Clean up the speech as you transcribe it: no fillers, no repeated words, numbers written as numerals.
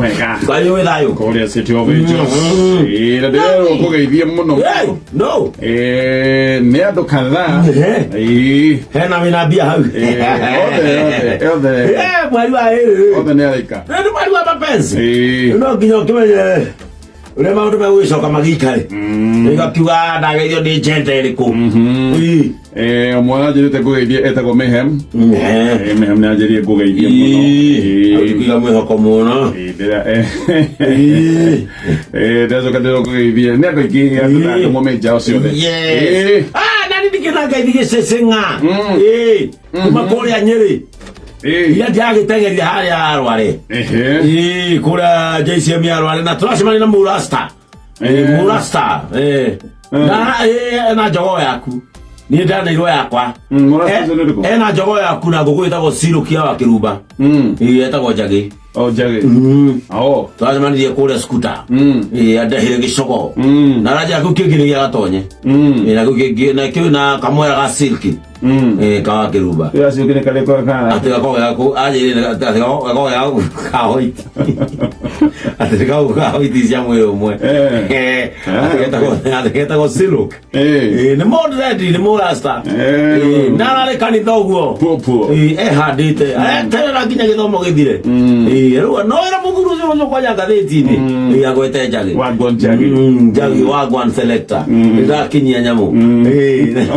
Kwega. Ngai wĩ thayũ. Kũrĩa City of Angels. Ĩĩ, na ndĩrerwo kũgeithie mũno. Hey, no. Ĩĩ, nĩ andũ kadhaa. Ehe. Ĩĩ. Hena wĩna mbia hau. Ĩĩ, othe, othe, othe. Eh, mweri wa ĩrĩ. Othe nĩ araika. Nĩ mweri wa mapenzi. Ĩĩ. No nginya ũkĩmenye ũrĩa maũndũ megũgĩcoka magĩikare. Ĩgakiuga ndageithio nĩ njenda ĩrĩkũ. Ĩĩ. Eh, ũmwe anjĩrĩte ngũgeithie etagwo Mayhem. Ehe. Eh, Mayhem nĩ anjĩrire ngũgeithie mũno. Ĩĩ. Ĩĩ. Kũiga mwĩhoko mũno. Ĩĩ, ndĩra- eh, Ĩĩ. eh, ndĩracoka ndĩrwo ngũgeithie. Nĩ andũ aingĩ andũ na Ĩĩ. andũ momĩnja o ciothe. Yes. Ĩĩ. Ah, nani ndikĩna ngeithi gĩcĩcĩng'a. Ĩĩ. Kuma kũrĩa Nyĩrĩ. Ĩĩ. Iria ndĩragĩtengeria harĩa Rware. Ehe. Ĩĩ, kũrĩa JCM ya Rware na tũracemania na Mũrasta. Eh. Mũrasta. Eh. Na na njogoo yaku. Niĩ ndaneirwo yakwa. Mũrasta Eh, ũcio nĩ ũrĩkũ? Ena njogoo yaku na ngũkũ ĩtagwo Sirukia wa Kĩrumba. Ĩĩ, etagwo Njagĩ. O Njagĩ. O. Tũracemanirie kũrĩa skuta. Ĩĩ, andehire gĩcogoo. Na aranjĩra kĩu kĩngĩ nĩ gĩa gatonye. Ĩĩ, na kĩu kĩngĩ na kĩu na kamwera ga silki. Ĩĩ, ka Kĩrumba. Ĩyo acio kĩrĩ karĩkwa ka. Atĩ gakoragwo gaku anjĩrire atĩ gakoragwo gaku ka hoiti. Atĩ gakoragwo ka hoiti cia mwĩrĩ ũmwe. Eh. Atĩ getagwo silk. Ĩĩ. Ĩĩ, nĩ mũndrendi nĩ mũrasta. Eh. Ĩĩ, na ararĩ kanitha ũguo. Puo puo. Ĩĩ, ehandĩte eterera nginya gĩthomo gĩthire. Ĩĩ, rĩu no ĩra mũthuri ũcio ũcio kwanja ngathĩti-inĩ. Ĩĩ, agwete Njagĩ. Wagwan Njagĩ. Njagĩ wagwan selector. Nĩndakinyia nyamũ. Ĩĩ.